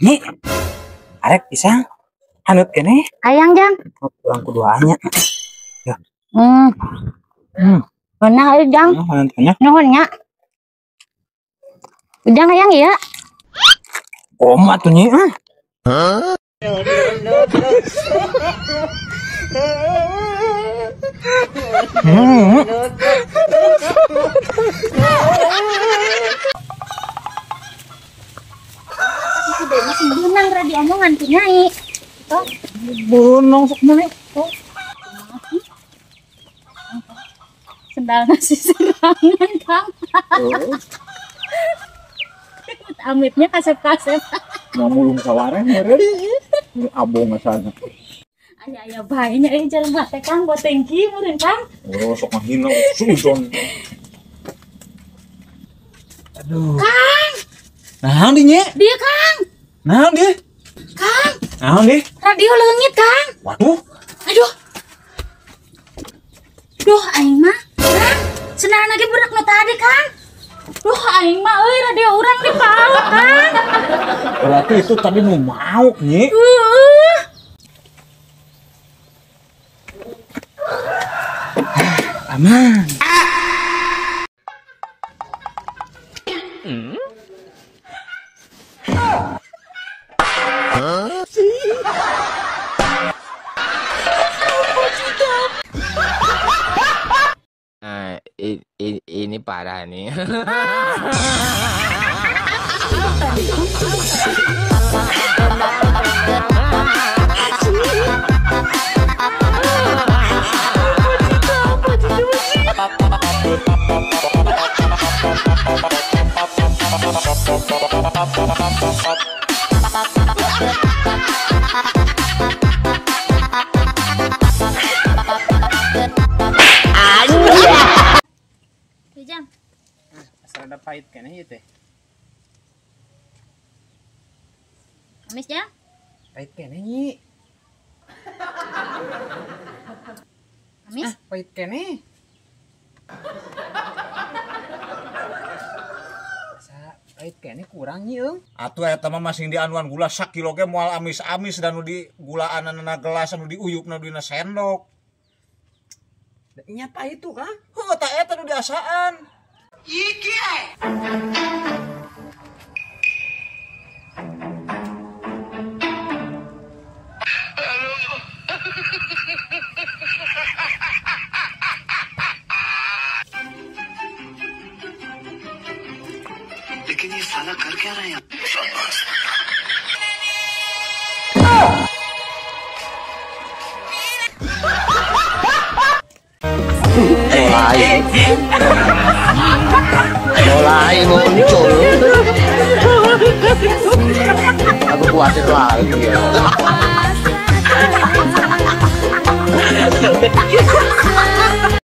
Nyi, arek pisang, hanut kene. Ayang jang. Kurang kuduanya. Ya. Mana ieu jang? Hanut kene. Nuhun nya. Ujang ayang ieu. Koma tuh nyi. Hah? Masih benang radi omongan ku nyai. Tuh. Benang sok mana? Oh. Sendal nasi serangan, Kang. Oh. Amitnya kasep-kasep. Ngamulung sawareh meureun. Abong asana. Aya aya bae nya euy jelema teh Kang, botengki meureun Kang. Oh, sok ngahina sudon. Aduh. Kang. Naon di nye? Dia Kang. Naon di? Kang. Naon di? Radio leungit Kang. Waduh. Aduh. Duh aing mah. Kang, sendalna ge budak nu tadi Kang. Duh aing mah euy radio urang dipauk Kang. Berarti itu tadi nu mauk nyi. Heeh. Aman. Nah, ini parah nih. Jang. Rada pahit keneh ieu teh. Amis jang? Pahit keneh nyi. Amis? Ah, pahit keneh. Asa pahit keneh kurang nyi eung. Atuh eta mah masing dianuan gula sakilo ge moal amis-amis dan nu di gulaanana gelas anu diuyupna dina sendok. Nya pahit tuh Kang. Heuh tah eta nu diasaan. लेकिन ये साला कर क्या रहा है यहाँ? Mulai muncul. Aku khawatir lagi ya.